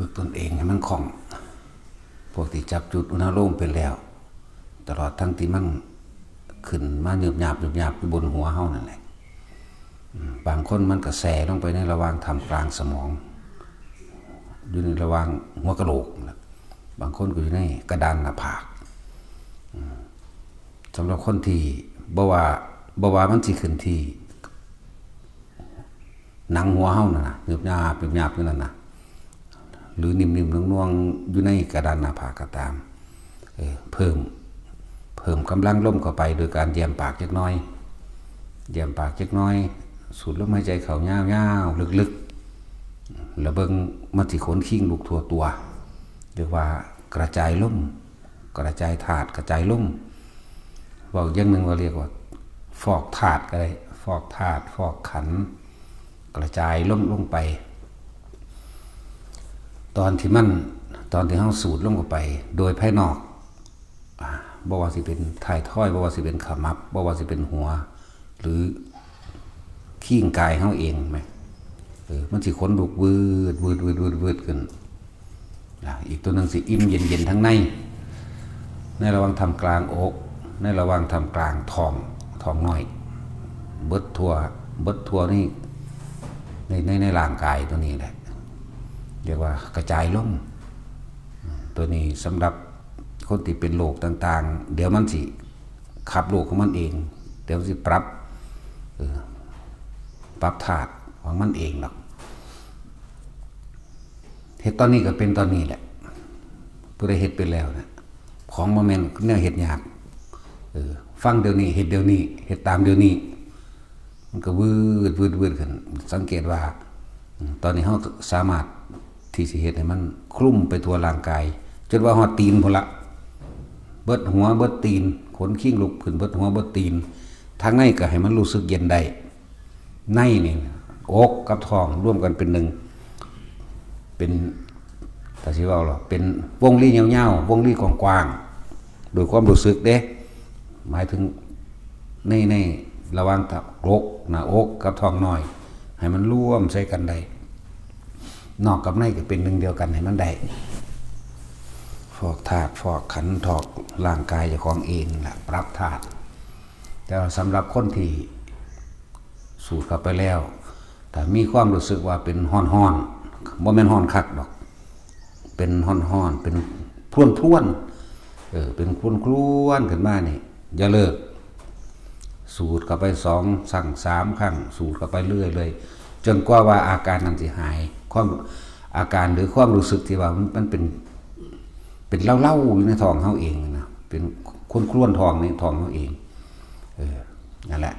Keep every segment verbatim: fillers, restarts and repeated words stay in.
ฝึกตนเองให้มันคล่อง พวกที่จับจุดอุณาโลมเป็นแล้ว ตลอดทั้งที่มันขึ้นมาหยุบหยาบหยุบหยาบอยู่บนหัวเฮานั่นแหละ บางคนมันก็แส่ลงไปในระหว่างท่ามกลางสมอง อยู่ในระหว่างหัวกะโหลกนะ บางคนก็อยู่ในกระดานหน้าผาก สำหรับคนที่บ่ว่าบ่ว่ามันสิขึ้นที่ หนังหัวเฮานั่นนะหยุบหยาบหยุบหยาบอยู่นั่นนะ หรือนิ่มๆนวลๆอยู่ในกระดานหน้าผากก็ตาม เออ เพิ่ม เพิ่มกำลังลมเข้าไปโดยการแย้มปากเล็กน้อย แย้มปากเล็กน้อย สูดลมหายใจเข้ายาวๆลึกๆ แล้วเบิ่งมันสิขนคิงลุกทั่วตัว เรียกว่ากระจายลม กระจายธาตุ กระจายลม เว้าอย่างหนึ่งว่าเรียกว่า ฟอกธาตุก็ได้ ฟอกธาตุ ฟอกขันธ์ กระจายลมลงไป ตอนที่มัน ตอนที่เฮาสูดลมเข้าไป โดยภายนอก อ่า บ่ว่าสิเป็นท้ายทอย บ่ว่าสิเป็นขมับ บ่ว่าสิเป็นหัว หรือคิงกายเฮาเองแหม เออ มันสิขนลุกวืด วืด วืด วืด วืดขึ้น อ่า อีกตัวหนึ่งสิอิ่มเย็นๆทั้งใน ในระหว่างท่ามกลางอก ในระหว่างท่ามกลางท้อง ท้องน้อย เบิดทั่ว เบิดทั่วนี่ ใน ใน ในร่างกายตัวนี้แหละ เรียกว่ากระจายลม ตัวนี้สำหรับคนที่เป็นโรคต่างๆ เดี๋ยวมันสิขับโรคของมันเอง เดี๋ยวมันสิปรับ เออ ปรับธาตุของมันเองหรอก เฮ็ดตอนนี้ก็เป็นตอนนี้แหละ ผู้ใดเฮ็ดเป็นแล้วนะ ของบ่แม่นแนวเฮ็ดยาก เออ ฟังเดี๋ยวนี้ เฮ็ดเดี๋ยวนี้ เฮ็ดตามเดี๋ยวนี้ มันก็วืด วืด วืดขึ้น สังเกตว่า อืม ตอนนี้เฮาสามารถที่สิเฮ็ดให้มันคลุมไปทั่วร่างกาย จนว่าฮอดตีนพุ้นละ เบิดหัว เบิดตีน ขนคิงลุกขึ้น เบิดหัว เบิดตีน ทางในก็ให้มันรู้สึกเย็นได้ ในนี่ อกกับท้องรวมกันเป็นหนึ่ง เป็น ถ้าสิเว้าหรอ เป็นวงรียาวๆ วงรีกว้างๆ โดยความรู้สึกเด้ หมายถึงใน ในระหว่างอก หน้าอกกับท้องน้อย ให้มันรวมใส่กันได้ นอกกับในก็เป็นหนึ่งเดียวกันให้มันได้ ฟอกธาตุ ฟอกขันธ์ ถอกร่างกายเจ้าของเองล่ะ ปรับธาตุ แต่ว่าสำหรับคนที่สูดเข้าไปแล้ว ถ้ามีความรู้สึกว่าเป็นฮ้อนๆ บ่แม่นฮ้อนคักดอก เป็นฮ้อนๆ เป็นพรวนๆ เออ เป็นครวนๆ ขึ้นมานี่ อย่าเลิก สูดเข้าไปสองครั้ง สามครั้ง สูดเข้าไปเรื่อยๆ จนกว่าว่าอาการนั้นสิหาย ความ อาการหรือความรู้สึกที่ว่ามัน มันเป็น เป็นเล่าๆ อยู่ในท้องเฮาเองนะ เป็นครวนๆ ท้องในท้องเฮาเอง เออ นั่นแหละ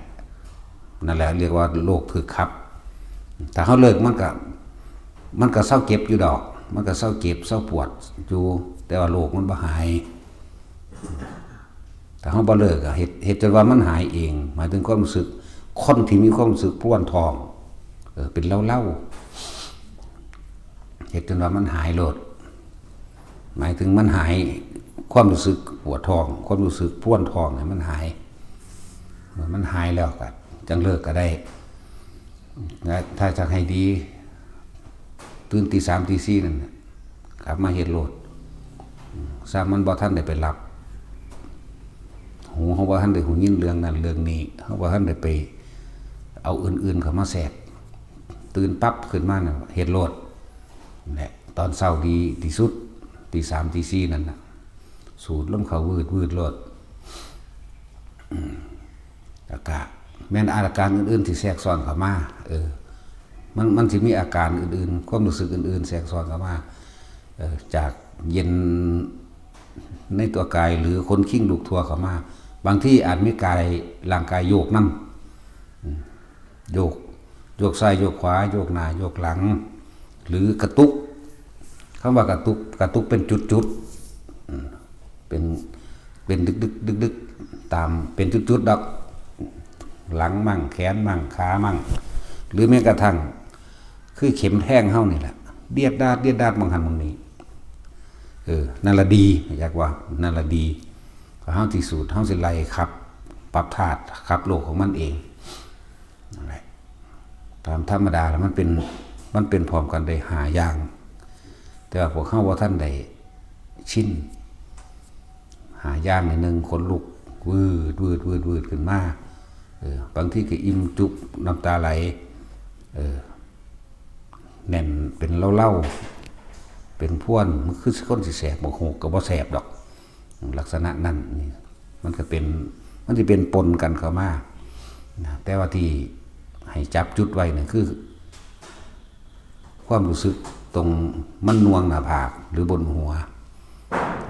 นั่นแหละเรียกว่าโรคพึกขับ ถ้าเฮาเลิกมันก็ มันก็เซาเจ็บอยู่ดอก มันก็เซาเจ็บเซาปวดอยู่ แต่ว่าโรคมันบ่หาย ถ้าเฮาบ่เลิกอะ เฮ็ด เฮ็ดจนว่ามันหายเอง หมายถึงความรู้สึก คนที่มีความรู้สึกพรวนท้อง เออ เป็นเล่าๆ เฮ็ดจนว่ามันหายโลด หมายถึงมันหาย ความรู้สึกปวดท้อง ความรู้สึกพรวนท้องเนี่ยมันหาย เมื่อมันหายแล้วก็จั่งเลิกก็ได้ และถ้าจะให้ดี ตื่นตีสามตีสี่นั่นน่ะ กลับมาเฮ็ดโลด ซ้ำมันบ่ทันได้ไปหลับ หูเฮาบ่ทันได้หูยินเรื่องนั้นเรื่องนี้ เฮาบ่ทันได้ไปเอาอื่นๆเข้ามาแทรก ตื่นปั๊บขึ้นมาน่ะ เฮ็ดโลด นั่นแหละ ตอนเช้าดีที่สุด ตีสามตีสี่นั่นน่ะ สูดลมเข้าวืดวืดโลด อืม แล้วก็แม่นอาการอื่นๆที่แทรกซ้อนเข้ามา เออ มัน มันสิมีอาการอื่นๆ ความรู้สึกอื่นๆ แทรกซ้อนเข้ามา เออ จากเย็นในตัวกายหรือขนคิงลุกทั่วเข้ามา บางทีอาจมีกาย ร่างกายโยกนำ อืม โยก โยกซ้ายโยกขวา โยกหน้าโยกหลัง หรือกระตุก คำว่ากระตุก กระตุกเป็นจุดๆ อืม เป็น เป็นดึกๆ ดึกๆ ตาม เป็นจุดๆ ดอก หลังมั่ง แขนมั่ง ขามั่ง หรือแม้กระทั่ง คือเข็มแทงเฮานี่แหละ เดียดดาด เดียดดาด บางหันบางนี้ เออ นั่นละดี อยากว่า นั่นละดี เพราะเฮาสิสูด เฮาสิไล่ขับ ปรับธาตุ ขับโลกของมันเอง นั่นแหละ ตามธรรมดาแล้วมันเป็น มันเป็นพร้อมกันได้ห้าอย่าง แต่ว่าพวกเฮาบ่ทันได้ชิน หาย่างนิดนึงขนลุก วืดวืดวืดวืดขึ้นมา เออ บางทีก็อิ่มจุก น้ำตาไหล เออ แน่นเป็นเล่าๆ เป็นพวน มันคือคนสิแสบ บ่ฮู้ก็บ่แสบดอก ลักษณะนั้นนี่ มันก็เป็น มันสิเป็นปนกันเข้ามา นะ แต่ว่าที่ให้จับจุดไว้นี่คือ ความรู้สึกตรงมันน่วงหน้าผากหรือบนหัว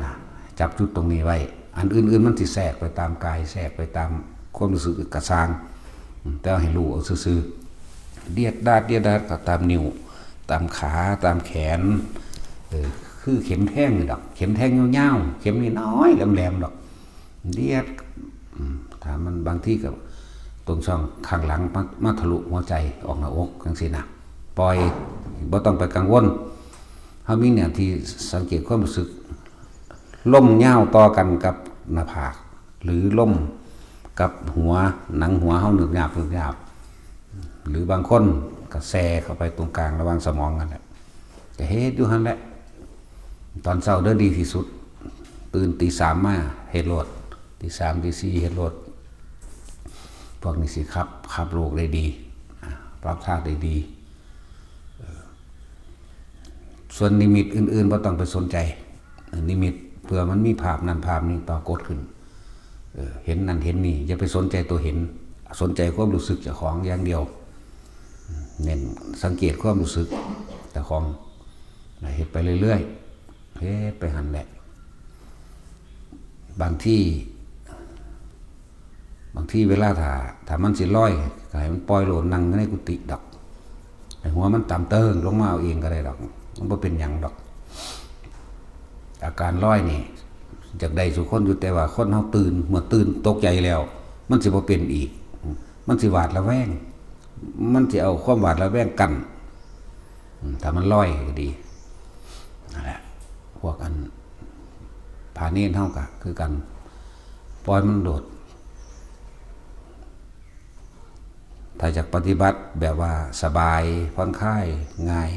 นะ จับจุดตรงนี้ไว้ อันอื่นๆ มันสิแทรกไปตามกาย แทรกไปตามความรู้สึกกะซ่าง อืม แต่ว่าให้รู้เอาซื่อๆ เดียดดาด เดียดดาดก็ตามนิ้ว ตามขา ตามแขน เออ คือเข็มแทงนี่ดอก เข็มแทงยาวๆ เข็มน้อยๆ แหลมๆ ดอก เดียด อืม ถ้ามันบางทีก็ตรงช่องข้างหลังมา มาทะลุหัวใจออกหน้าอกจังซี่นะ ปล่อย บ่ต้องไปกังวล เฮามีหน้าที่สังเกตความรู้สึก ลมยาวต่อกันกับหน้าผาก หรือลมกับหัว หนังหัวเฮาหนึบหยาบหนึบหยาบ หรือบางคนก็แทรกเข้าไปตรงกลางระหว่างสมองนั่นแหละ ก็เฮ็ดอยู่หั่นแหละ ตอนเช้าเด้อดีที่สุด ตื่นตีสามมาเฮ็ดโลด ตีสามตีสี่เฮ็ดโลด พวกนี้สิขับ ขับโลกได้ดี อ่า ปรับธาตุได้ดี เออ ส่วนนิมิตอื่นๆ บ่ต้องไปสนใจ นิมิตเพื่อมันมีภาพนั่นภาพนี้ปรากฏขึ้น เออ เห็นนั่นเห็นนี่ อย่าไปสนใจตัวเห็น สนใจความรู้สึกเจ้าของอย่างเดียว เน้นสังเกตความรู้สึกเจ้าของ เฮ็ดไปเรื่อยๆ เฮ็ดไปหั่นแหละ บางที บางทีเวลาถ้า ถ้ามันสิลอย ก็ให้มันปล่อยโลด นั่งอยู่ในกุฏิดอก ให้หัวมันต่ำเติงลงมาเอาเองก็ได้ดอก มันบ่เป็นหยังดอก อาการลอยนี่ อยากได้สู่คนอยู่ แต่ว่าคนเฮาตื่น เมื่อตื่นตกใจแล้ว มันสิบ่เป็นอีก มันสิหวาดระแวง มันสิเอาความหวาดระแวงกั้น อืม ถ้ามันลอยก็ดี นั่นแหละ พวกอัน พระเณรเฮาก็คือกัน ปล่อยมันโลด ถ้าอยากปฏิบัติแบบว่าสบาย ผ่อนคลาย ง่าย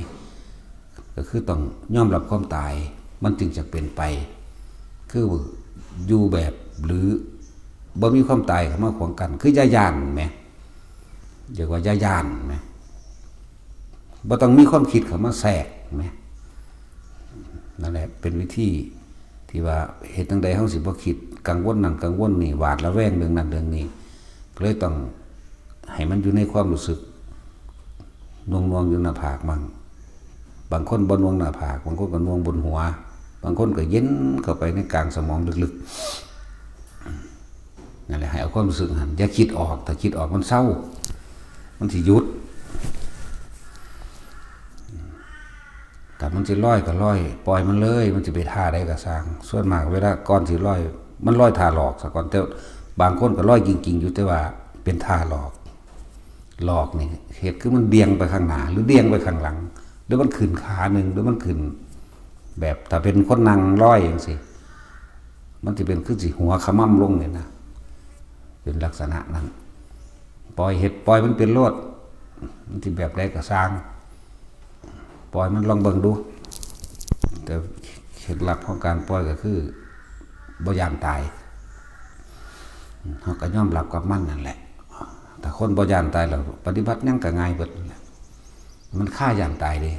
ก็คือต้องยอมรับความตาย มันจึงจะเป็นไป คืออยู่แบบ หรือบ่มีความตายเข้ามาขวางกั้น คืออย่าย้านแหม เรียกว่าอย่าย้านแหม บ่ต้องมีความคิดเข้ามาแทรกแหม นั่นแหละเป็นวิธีที่ว่าเฮ็ดจั่งใดเฮาสิบ่คิดกังวลนั่นกังวลนี่ หวาดระแวงเรื่องนั้นเรื่องนี้ ก็เลยต้องให้มันอยู่ในความรู้สึก น่วงๆ อยู่หน้าผากมั่ง บางคนบ่น่วงหน้าผาก บางคนก็น่วงบนหัว บางคนก็เย็นเข้าไปในกลางสมองลึกๆ นั่นแหละ ให้เอาความรู้สึกหั่น อย่าคิดออก ถ้าคิดออกมันเซา มันสิหยุด ถ้ามันสิลอยก็ลอย ปล่อยมันเลย มันสิไปท่าใดก็ซ่าง ส่วนมากเวลาก่อนสิลอย มันลอยท่าหลอกซะก่อน แต่บางคนก็ลอยจริงๆ อยู่ แต่ว่าเป็นท่าหลอก หลอกนี่ เฮ็ดคือมันเดี่ยงไปข้างหน้า หรือเดี่ยงไปข้างหลัง หรือมันขึ้นขาหนึ่ง หรือมันขึ้น แบบถ้าเป็นคนนั่งลอยจั่งซี้ มันสิเป็นคือสิหัวขมำลงนี่นะ เป็นลักษณะนั้น ปล่อยเฮ็ด ปล่อยมันเป็นโลด มันสิแบบใดก็ซ่าง ปล่อยมันลองเบิ่งดู แต่เคล็ดลับของการปล่อยก็คือ บ่ย้านตาย เฮาก็ยอมรับกับมันนั่นแหละ ถ้าคนบ่ย้านตายแล้ว ปฏิบัติหยังก็ง่ายเบิดนั่นแหละ มันคาย้านตายเด้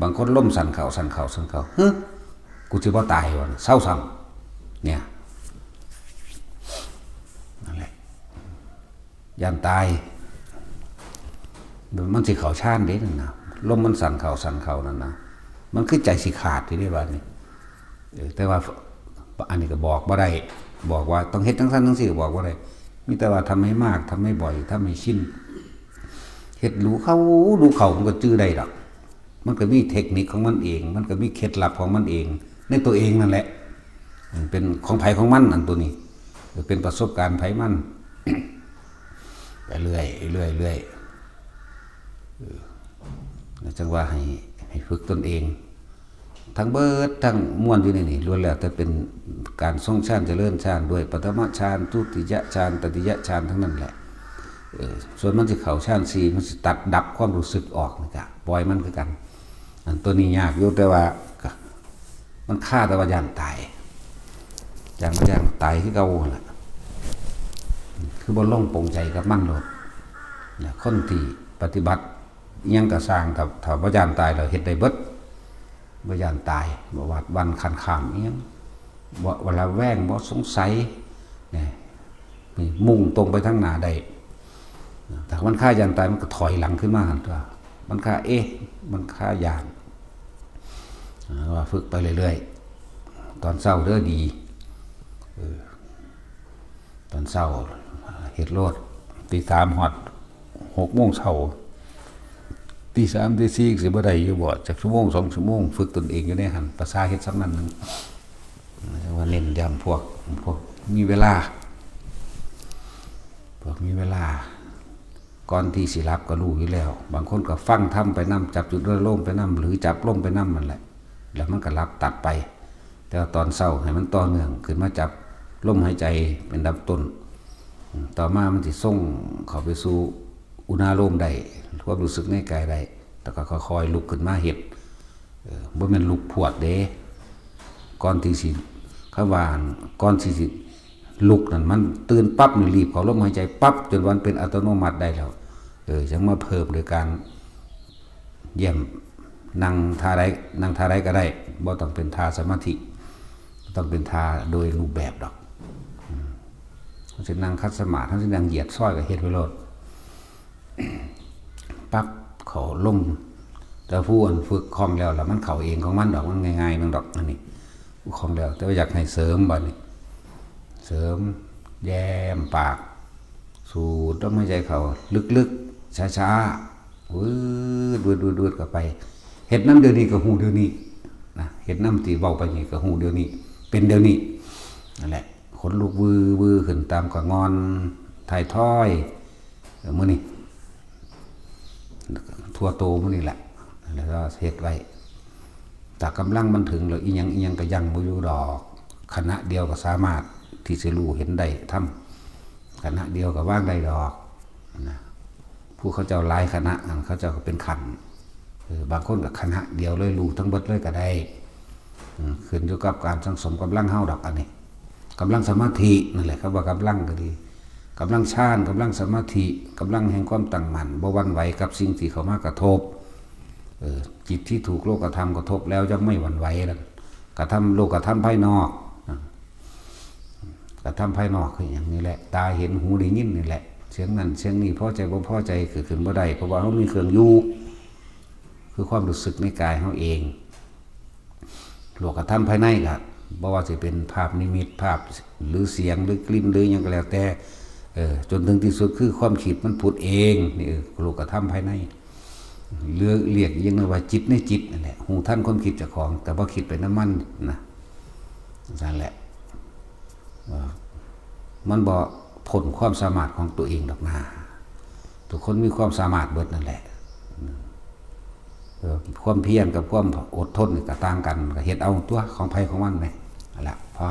บางคนลมสั่นเข้า สั่นเข้า สั่นเข้า "เฮ้อ กูสิบ่ตายวะ เซาซ้ำ" เนี่ย นั่นแหละ ย้านตาย มันสิเข้าฌานเด้นั่นนะ ลมมันสั่นเข้า สั่นเข้านั่นนะ มันคือใจสิขาดอยู่เด้บัดนี้ เออ แต่ว่าอันนี้ก็บอกบ่ได้ บอกว่าต้องเฮ็ดจั่งซั้นจั่งซี้ก็บอกบ่ได้ มีแต่ว่าทำให้มาก ทำให้บ่อย ทำให้ชิน เฮ็ดรู้เข้า รู้เข้า มันก็จื่อได้ดอก มันก็มีเทคนิคของมันเอง มันก็มีเคล็ดลับของมันเอง ในตัวเองนั่นแหละ มันเป็นของไผของมัน อันตัวนี้ เป็นประสบการณ์ไผมัน ไปเรื่อย เรื่อย เรื่อย เออ แล้วจั่งว่าให้ ให้ฝึกตนเอง ทั้งเบิดทั้งมวลอยู่ในนี่ ล้วนแล้วแต่เป็นการทรงฌาน เจริญฌานด้วยปฐมฌาน ทุติยฌาน ตติยฌาน ทั้งนั้นแหละ เออ ส่วนมันสิเข้าฌานสี่ มันสิตัดดับความรู้สึกออกนี่กะ ปล่อยมันคือกัน อันตัวนี้ยากอยู่ แต่ว่าก็มันคาแต่ว่าย่านตาย ย่านบ่ย่านตายคือเก่าหั่นล่ะ คือบ่ลงปลงใจกับมันโลดนะ คนที่ปฏิบัติอิหยังก็ซ่าง ถ้า ถ้าบ่ย่านตายแล้วเฮ็ดได้เบิด บ่ย่านตาย บ่หวาดหวั่นคลานข้ามอิหยัง บ่ระแวง บ่สงสัยนะ นี่มุ่งตรงไปทางหน้าได้ ถ้ามันคาย่านตายมันก็ถอยหลังขึ้นมาหั่นตั๊ว มันคา เอ๊ะ มันคาย่าน อ่า ว่าฝึกไปเรื่อยๆ ตอนเช้าเด้อดี เออ ตอนเช้าเฮ็ดโลด ตีสามฮอดหกโมงเช้า ตีสามตีสี่สิบ่ได้อยู่บ่ จักชั่วโมงสองชั่วโมง ฝึกตนเองอยู่ในหั่น ภาษาเฮ็ดส่ำนั้นหนึ่ง แต่ว่าเน้นย้ำพวก พวกมีเวลา พวกมีเวลา ก่อนที่สิหลับก็รู้อยู่แล้ว บางคนก็ฟังธรรมไปนำ จับจุดอารมณ์ไปนำ หรือจับลมไปนำนั่นแหละ แล้วมันก็หลับตัดไป แต่ว่าตอนเช้าให้มันต่อเนื่อง ขึ้นมาจับลมหายใจเป็นอันดับต้น ต่อมามันสิส่งเข้าไปสู่อุณาโลมได้ ความรู้สึกในกายได้ แล้วก็ค่อยๆลุกขึ้นมาเฮ็ด เออ บ่แม่นลุกพรวดเด้ ก่อนที่สิ คำว่าก่อนที่สิลุกนั่น มันตื่นปั๊บนี่รีบเข้าลมหายใจปั๊บ จนว่ามันเป็นอัตโนมัติได้แล้ว เออ จั่งมาเพิ่มโดยการเยี่ยม นั่งท่าใด นั่งท่าใดก็ได้ บ่ต้องเป็นท่าสมาธิ ต้องเป็นท่าโดยรูปแบบดอก อืม เฮาสินั่งขัดสมาธิ เฮาสินั่งเหยียดซอยก็เฮ็ดไปโลด ปั๊บ เข้าลม แต่ผู้อันฝึกคล่องแล้วล่ะ มันเข้าเองของมันดอก มันง่ายๆ มันดอก อันนี้ คล่องแล้ว แต่ว่าอยากให้เสริมบัดนี้ เสริม แย้มปาก สูดลมหายใจเข้าลึกๆ ช้าๆ วืด วืด วืด วืดเข้าไป เฮ็ดนำเดี๋ยวนี้ก็ฮู้เดี๋ยวนี้นะ เฮ็ดนำที่เว้าไปนี่ก็ฮู้เดี๋ยวนี้ เป็นเดี๋ยวนี้ นั่นแหละ ขนลุกวือวือขึ้นตามกะงอน ท้ายทอย เออ มื้อนี้ ทั่วโตมื้อนี้แหละ แล้วก็เฮ็ดไว้ ถ้ากำลังมันถึงแล้ว อีหยังอีหยังก็ยั้งบ่อยู่ดอก ขณะเดียวก็สามารถที่สิรู้เห็นได้ ทำขณะเดียวก็วางได้ดอกนะ ผู้เขาเจ้าหลายขณะนั่น เขาเจ้าก็เป็นขั้น เออ บางคนก็ขณะเดียวเลยรู้ทั้งเบิดเลยก็ได้ อืม ขึ้นอยู่กับการสั่งสมกำลังเฮาดอก อันนี้ กำลังสมาธินั่นแหละ คำว่ากำลังก็ดี กำลังฌาน กำลังสมาธิ กำลังแห่งความตั้งมั่น บ่หวั่นไหวกับสิ่งที่เข้ามากระทบ เออ จิตที่ถูกโลกธรรมกระทบแล้วย่อมไม่หวั่นไหวนั่น กระทำ โลกธรรมภายนอกนะ กระทำภายนอกคืออย่างนี้แหละ ตาเห็น หูได้ยินนี่แหละ เสียงนั่นเสียงนี่ พอใจบ่พอใจเกิดขึ้นบ่ได้ เพราะว่าเฮามีเครื่องอยู่ คือความรู้สึกในกายเฮาเอง โลกธรรมภายในก็บ่ว่าสิเป็นภาพนิมิต ภาพ หรือเสียง หรือกลิ่น หรือหยังก็แล้วแต่ เออ จนถึงที่สุดคือความคิดมันผุดเอง นี่ เออ โลกธรรมภายใน หรือเรียกอีกอย่างหนึ่งว่าจิตในจิตนั่นแหละ ฮู้ทันความคิดเจ้าของ แต่บ่คิดไปนำมันนะ นั่นแหละ เออ มันบ่พ้นความสามารถของตัวเองดอกนา ทุกคนมีความสามารถเบิดนั่นแหละ เออ ความเพียรกับความอดทนนี่ก็ต่างกัน ก็เฮ็ดเอาตั๊ว ของไผของมันแหม นั่นแหละ พอ